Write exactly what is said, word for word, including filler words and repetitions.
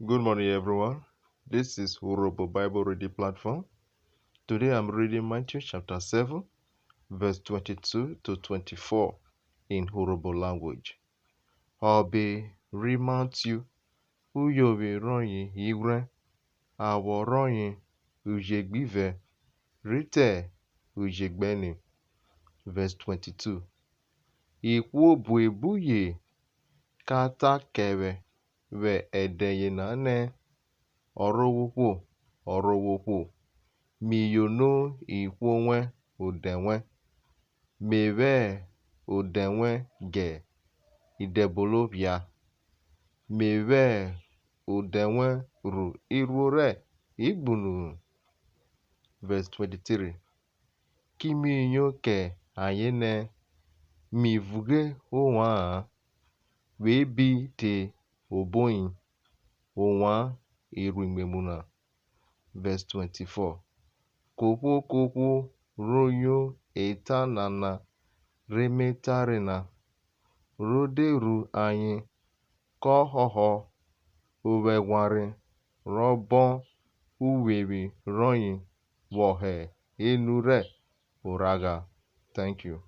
Good morning, everyone. This is Urhobo Bible Reading Platform. Today I'm reading Matthew chapter seven, verse twenty-two to twenty-four in Urhobo language. Ọbe ri Matthew, uyovwi rọye ighwrẹn, awọ rọye ujegbe ivẹ, rhi te ujegbe ẹne. Verse twenty-two. Ihwo buebu ye ka ta kẹ vwẹ vwẹ ẹdẹ yena nẹ, Ọrovwohwo, Ọrovwohwo, mi yono ihwo wẹn odẹ wẹn, me vwẹ odẹ wẹn djẹ idẹbono phia, me vwẹ odẹ wẹn ru iruo rẹ igbunu? Verse twenty-three. Ki mi nyo kẹ ayen nẹ, mi vughe ovwa-an, we bi te oboyin, ovwan iruimwemwu na. Verse twenty-four. Kohwo kohwo ro nyo eta nana re me tare na, ro de ru ayen, kọ họhọ ovwẹghwanre rọ bọn uwevwi rọye vwọ hẹ enu rẹ oragha. Thank you.